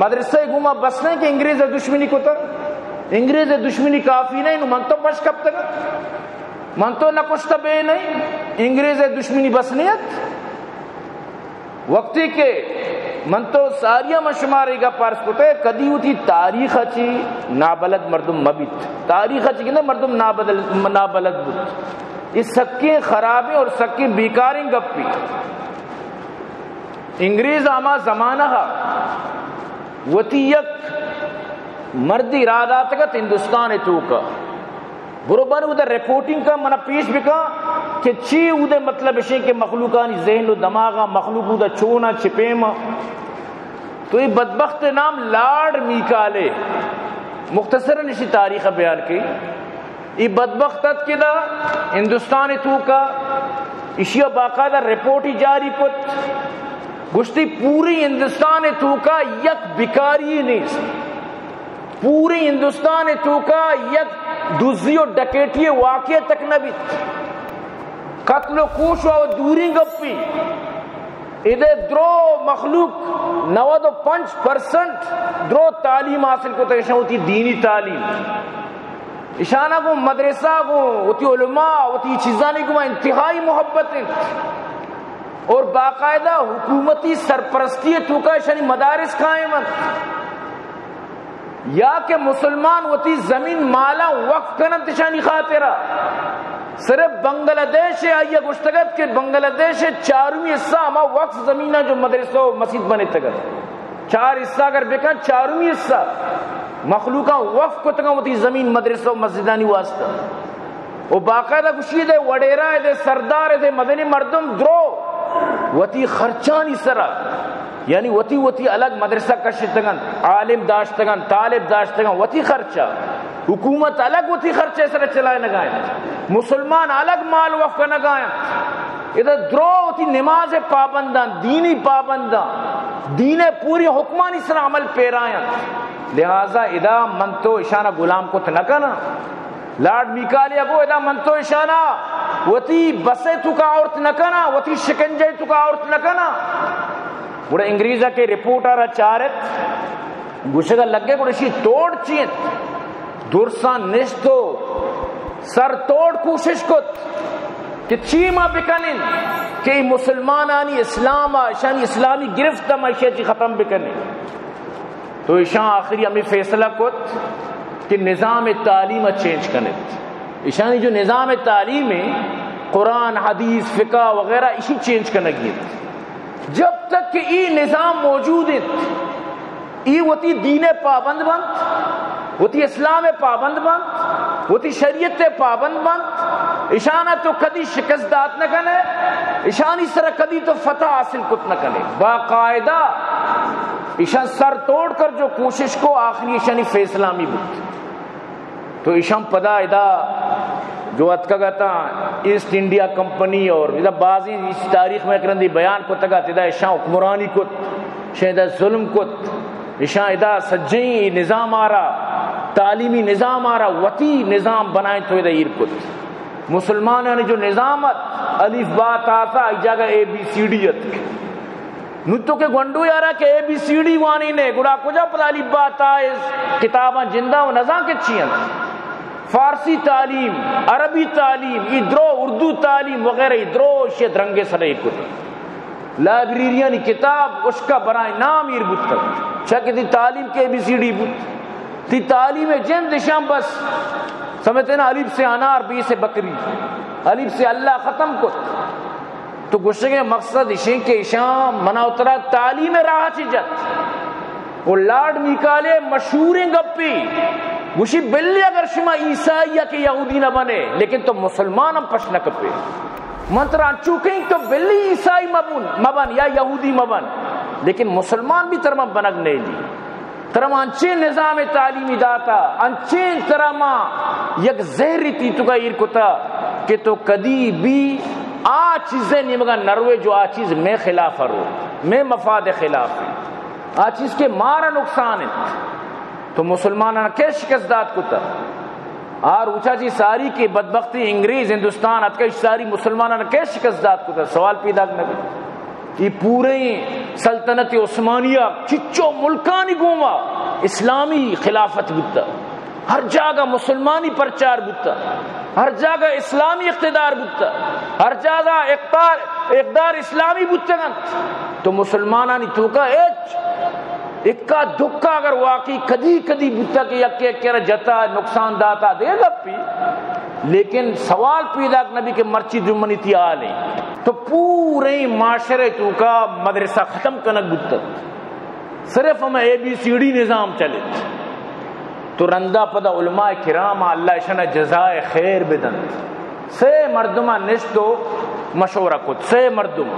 مدرسہ ءِ گوما بس نہ کہ انگریز ءِ دشمنی کتا، انگریز ءِ دشمنی کافی نہ، نو من تو پش کپتگ، من تو نہ کشتہ بے نہ، انگریز ءِ دشمنی بس نہ ات۔ وقتی کہ من تو ساریا من شمارے گپ عرض کتے، کدی وتی تاریخ ءَ چی نابلد مردم مبیت۔ تاریخ ءَ چی کہ نہ مردم نابدل، نابلد بوت۔ اے سکیں خرابیں اور سکیں بیکاریں گپی۔ انگریز ہما زمانہ ءَ وتی یک مردی راہ داتگ ات ہندوستان ءِ توکا۔ برو بر اود ءَ رپورٹنگ کا، منا پیش بکا کہ چی اود ءِ مطلب اشیں کہ مخلوقانی ذہن و دماغ ءَ، مخلوق اود ءَ چون ءَ چپیم ءَ۔ تو اے بدبخت ءِ نام لارڈ میکالے، مختصراً اشی تاریخ ءَ بیان کی۔ اے بدبخت ات کہ دا ہندوستان ءِ توکا اشی ءَ باقاعدہ رپورٹ جاری کت، گوشتی پوری ہندوستان ءِ توکا یک بیکاری نیست، پوری ہندوستان ءِ توکا یک دزی و ڈکیٹی واقعہ تک نہ بیت، قتل و کوش و دوریں گپی۔ ادے درو مخلوق نود و پنچ پرسنٹ درو تعلیم حاصل کتگ، اشاں وتی دینی تعلیم، اشاناں گوں مدرسہ، گوں وتی علماء، وتی چیزانی گوں انتہائی محبت انت اور باقاعدہ حکومتی سرپرستی توکا اشانی مدارس قائم انت۔ یا کہ مسلمان وتی زمین مالاں وقف کننت اشانی خاطرا۔ صرف بنگلہ دیش ءَ آئی ءَ گوشتگ ات کہ بنگلہ دیش ءِ چارمی حصہ ہما وقف زمیناں جو مدرسہ و مسجد بنتگ ات، چار حصہ اگر بکن، چارمی حصہ مخلوقاں وقف کتگاں وتی زمین مدرسہ و مسجدانی واسطہ۔ و باقاعدہ گوشی دے وڈیرا دے سردار دے مدنی مردم درو وتی خرچانی سرا، یعنی وتی وتی الگ مدرسہ کشتگن، عالم داشتگن، طالب داشتگن، وتی خرچہ، حکومت الگ وتی خرچہ سرا چلائے نگائیں، مسلمان الگ مال وقف نگائیں۔ ادا درو وتی نماز پابندان، دینی پابندان، دین پوری حکمانی سرا عمل پیرائیں۔ لہذا ادا من تو اشانا غلام کت نہ کناں۔ لارڈ میکالے ءَ گو ادا من تو اشانا وتی بس ءِ توکا آورت نہ کناں، وتی شکنجہ ءِ توکا آورت نہ کناں۔ گڑا انگریز ءَ کہ رپورٹ ءَ را چارت، گوشگ ءَ لگے گڑا اشی توڑ چی انت؟ درساں نشت و سر توڑ کوشش کت کہ چی ما بکنیں کہ اے مسلمانانی اسلام ءَ، اشانی اسلامی گرفت ءَ ما اشی ءَ چی ختم بکنیں۔ تو ایشاں آخری ہمے فیصلہ کت کہ نظام تعلیم ءَ چینج کنت۔ ایشانی جو نظام تعلیم ہے، قرآن، حدیث، فقہ وغیرہ، ایشی چینج کنگی انت۔ جب تک کہ ای نظام موجود انت، ای وتی دین ءِ پابند بنت، وتی اسلام ءِ پابند بنت، وتی شریعت ءِ پابند بنت، ایشانا تو کدی شکست دات نہ کنے، ایشانی سرا کدی تو فتح حاصل کت نہ کنے۔ باقاعدہ ایشان سر توڑ کر جو کوشش کو، آخری ایشانی فیصلہ ہمی بوت۔ تو ایشان پدا ادا جو اتکگ اتاں ایسٹ انڈیا کمپنی اور ادا بازیں اس تاریخ میں کرندی بیان کتگ ات، ادا ایشان حکمرانی کت، ایشان ادا ظلم کت، ایشان ادا سجیں نظام آرا، تعلیمی نظام آرا وتی نظام بنائیں تو ادا ایر کت۔ مسلمانانی جو نظام ات، الف با تا ثا، آئی جاگہ اے بی سی ڈی ات۔ نوں تو کہ گونڈو یارا کہ اے بی سی ڈی وانی نے، گڑا کجا پدا الف با تا اس کتاباں جندا و نزاں کہ چی انت؟ فارسی تعلیم، عربی تعلیم، ای درو اردو تعلیم وغیرہ، ای درو شی درنگے سرے کت۔ لائبریریانی کتاب اشکا برائیں نام ایر بوتگ۔ چا کہ تی تعلیم کہ اے بی سی ڈی بوت۔ تی تعلیم جند اشان بس سمجھتے نا، الف سے انار، بے سے بکری، الف سے اللہ ختم کت۔ تو گوشگ ءِ مقصد اشیں کہ اشاں منا و ترا تعلیم ءِ راہ چہ جت۔ و لارڈ میکالے مشہوریں گپے گوشی، بلے اگر شما عیسائی یا کہ یہودی نہ بنے، لیکن تو مسلمان ہم پش نہ کپے۔ من ترا انچو کہیں تو بلے عیسائی مبن، مبن یا یہودی مبن، لیکن مسلمان بھی ترا من بنگ نیلی۔ ترا ما انچیں نظام تعلیمی داتا، انچیں ترا ما یک زہری تی توکا ایر کتا کہ تو کدی بھی آ چیزیں نیمگا نروے جو آ چیز مئے خلاف رو، مئے مفاد خلاف ہے، آ چیز کہ مارا نقصان انت۔ تو مسلماناں کئے شکست دات کتا؟ آ روچا چی ساری کہ بدبختی انگریز ہندوستان اتکا، اش ساری مسلماناں کئے شکست دات کتا؟ سوال پیدا نہ بیت۔ یہ پورے سلطنت عثمانیہ چچو ملکانی گوما اسلامی خلافت بوتا، ہر جاگہ مسلمانی پرچار بوتا، ہر جاگہ اسلامی اقتدار بوتا، ہر جاگہ اقدار، اقدار اسلامی بوتگنت۔ تو مسلمانانی توکا ہچ اکا دکا اگر واقعی کدی کدی بوتا کہ یکے یکے را جتا، نقصان داتا، دے گپی، لیکن سوال پیداک نبی کہ مرچی دشمنی تی حال ہیں۔ تو پورے معاشرے توکا مدرسہ ختم کنگ بوتا، صرف ہم اے بی سی ڈی نظام چلت۔ تو رندا پدا علماء کرام، اللہ اشانا جزائے خیر بدنت، سے مردمان نشت و مشورہ کت، سے مردم،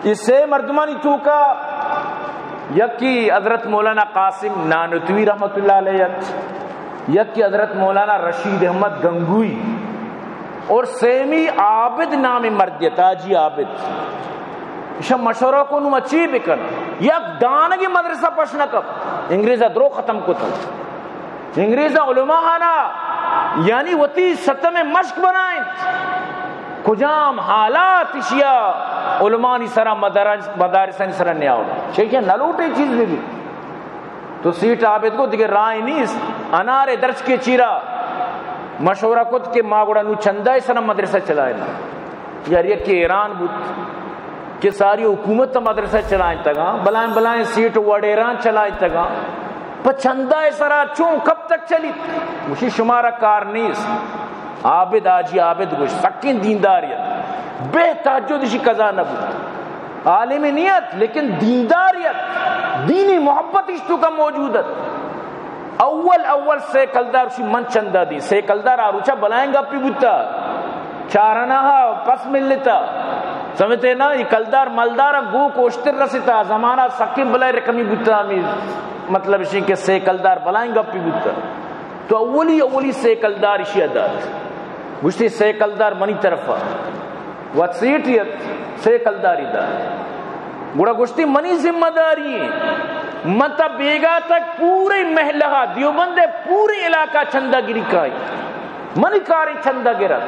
یہ سے مردمانی توکا یکی حضرت مولانا قاسم نانوتوی رحمت اللہ علیہ ات، یکی حضرت مولانا رشید احمد گنگوئی، اور سیمی عابد نام مردی ات، حاجی عابد۔ ایشاں مشورہ کو نوں ما چی بکن؟ یک دانگی مدرسہ پش نہ کپ۔ انگریزا درو ختم کتن۔ انگریزا علماء آنا یعنی وتی ستم مشک بنائیں۔ کجام حالات اشیا علمانی سرا مدارس، مدارسانی سرا نیاؤ۔ چیکہ نلوٹے چیز بھی بھی۔ تو سیٹ عابد کو دیگہ راہ نیست۔ انارے درچکے چیرا مشورہ کت کہ ما گڑا نوں چندہ سرا مدرسہ چلائیں۔ یار یکے ایران بوت کہ ساری حکومت مدرسہ چلائیں تگاں، بلائیں بلائیں سیٹ وڈیران چلائیں تگاں۔ پہ چندہ سرا چون کب تک چلیت؟ گوشی شمارا کار نیست۔ عابد، حاجی عابد گوشت، سکیں دینداری ات۔ بے تہجد اشی قضا نہ بوت۔ عالم نیت، لیکن دینداری ات۔ دینی محبت اش توکا موجود ات۔ اول اول سے کلدار شی من چندہ دی۔ سے کلدار آ روچا بلائیں گپی بوتا۔ چارناہا پس ملتا۔ سمجھتے نا، یہ کلدار ملدار گو کوشتر رستا۔ زمانہ سکیں بلائیں رقمی بوتا ہمیں۔ مطلب شی کہ سے کلدار بلائیں گپی بوتا۔ تو اولی اولی سے کلدار اشی دات۔ گوشتی سے کلدار منی طرفا۔ وت سیٹی ات، سے کلداری دات۔ گڑا گوشتی منی ذمہ داری ہے۔ من تا بیگا تک پورے محلہ دیوبند پورے علاقہ چندہ گری کائی۔ منی کاریں چندہ گرت۔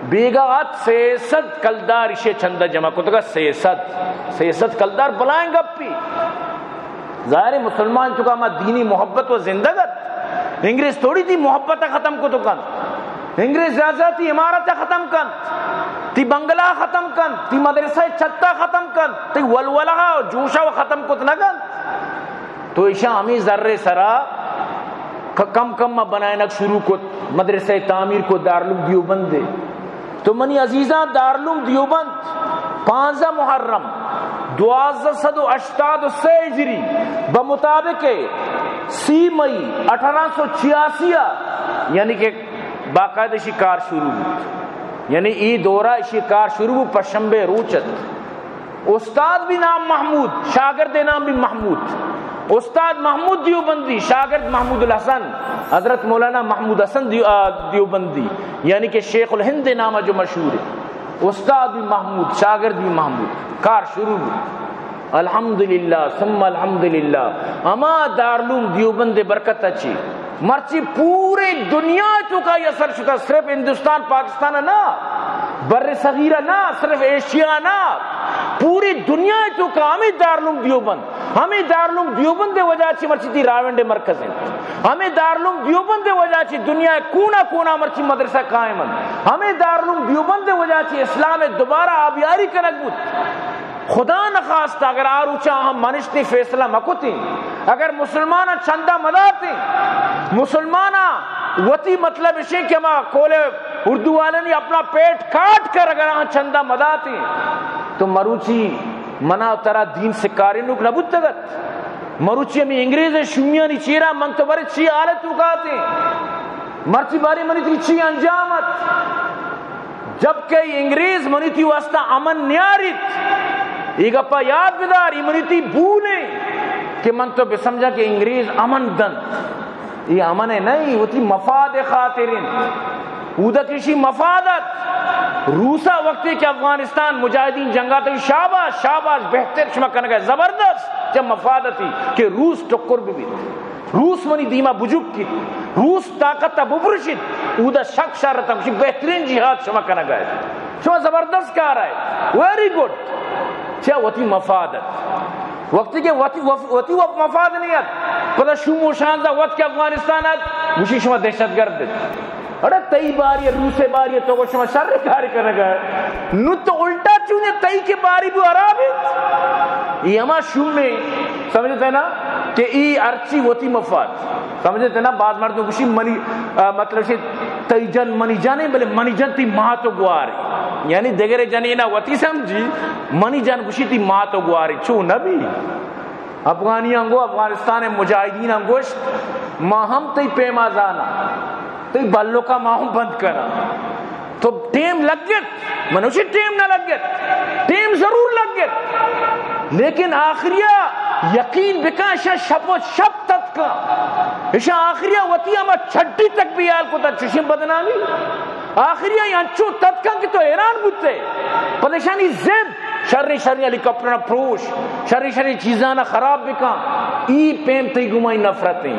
بیگا ات سے سد کلدار اشی چندہ جمع کتگا، سے سد۔ سے سد کلدار بلائیں گپی۔ ظاہر ہے مسلمان چکا ہما دینی محبت و زندگ ات۔ انگریز تھوڑی تئی محبت ختم کت کنت۔ انگریز زیادہ تئی عمارت ختم کنت، تئی بنگلہ ختم کنت، تئی مدرسہ چھتا ختم کنت، تئی ولولہ و جوشہ و ختم کت نہ کنت۔ تو ایشاں ہمیں زر سرا ک-، کم کم ما بنائنگ شروع کت، مدرسہ تعمیر کو دارالعلوم دیوبند۔ تو منی عزیزاں، دارالعلوم دیوبند پانزدہ محرم دوازدہ سد و ہشتاد و سے ہجری بمطابق سی مئی اٹھارہ سو چھیاسی، یعنی کہ باقاعدہ اشی کار شروع بوت، یعنی ای دورہ اشی کار شروع بوت، پشنبے روچ ات۔ استاد بھی نام محمود، شاگرد نام بھی محمود۔ استاد محمود دیوبندی، شاگرد محمود الحسن، حضرت مولانا محمود حسن دیو-، آ، دیوبندی، یعنی کہ شیخ الہند نام جو مشہور ہے۔ استاد بھی محمود، شاگرد بھی محمود۔ کار شروع بوت۔ الحمدللہ ثم الحمدللہ۔ ہما دارالعلوم دیوبند برکت اچی مرچی پورے دنیا توکا یہ اثر شتا، صرف ہندوستان پاکستان نہ، بر صغیرہ نہ، صرف ایشیا نہ، پوری دنیا توکا ہمیں دارالعلوم دیوبند، ہمیں دارالعلوم دیوبند وجہ چی مرچی تئی راونڈ مرکز ہیں۔ ہمیں دارالعلوم دیوبند وجہ چی دنیا کونا کونا مرچی مدرسہ قائم ہیں۔ ہمیں دارالعلوم دیوبند وجہ چی اسلام دوبارہ آبیاری کنگ بوت۔ خدا نخواستہ اگر آ روچا ہم منشتی فیصلہ مکتیں، اگر مسلماناں چندہ مداتیں، مسلماناں وتی مطلب اشیں کہ ہما قول اردو والنی اپنا پیٹ کاٹ کر اگر آ چندہ مداتیں، تو مروچی منا ترا دین سکارینوک نبوتگت۔ مروچی ہمیں انگریز شومیانی چیرا من تو برے چی حالت توکاتیں، مرچی بارے منی تئی چی انجام ات۔ جبکہ انگریز منی تئی واسطہ امن نیاریت۔ اے گپا یاد بدار، اے منی تئی بھول ہیں کہ من تو بسمجھاں کہ انگریز امن دنت۔ اے امن ہے نہیں، وتی مفاد خاطر انت۔ اودک اشی مفاد ات۔ روسا وقتی کہ افغانستان مجاہدین جنگا تو شاباش، شاباش، بہتر شما کنگا، زبردست، چہ مفاد اتی کہ روس ٹکر بہ بیت۔ روس منی دیما بجک کیت، روس طاقت ء ببرشیت، اودا شک شر اتاں، گوشی بہترین جہاد شما کنگ ء ات، شما زبردست کار ء ات، ویری گڈ۔ چہ وتی مفاد ات۔ وقتی کہ وتی، وف-، وتی وف-، مفاد نہیں ات، پدا شوم و شانزا وت کہ افغانستان ات، گوشی شما دہشت گرد ات۔ اڑے تئی باری، روسے باری، تو گو شما شر کار کنگا۔ نو تو الٹا چونے تئی کہ باری بو حراب ات۔ یہ ہما شوم میں سمجھتے نا کہ ای ارچی وتی مفاد۔ سمجھتے نا، بعض مردم گوشی منی، آ، مطلب شی تئی جن منی جن ہے، بلے منی جن تی مات و گوار ہے۔ یعنی دگرے جنینا وتی سمجھی، منی جن گوشی تی مات و گوار ہے۔ چو نبی۔ افغانیاں گو، افغانستان مجاہدیناں گوشت، ما ہم تئی پیما زانا، تئی بلوکا ما ہم بند کنا۔ تو ٹیم لگت، منوشی ٹیم نہ لگت، ٹیم ضرور لگت، لیکن آخریا یقین بکن، اشاں شپ و شپ تتکا، اشاں آخریا وتی ہما چھڈی تک بیال کتا، چشیں بدنامی۔ آخریا انچو تتکا کہ تو حیران بوتے۔ پد اشانی زد، شریں شریں ہیلی کاپٹراں پروش، شریں شریں چیزاں خراب بکن، ای پیم تئی گمائی نفرت ہیں۔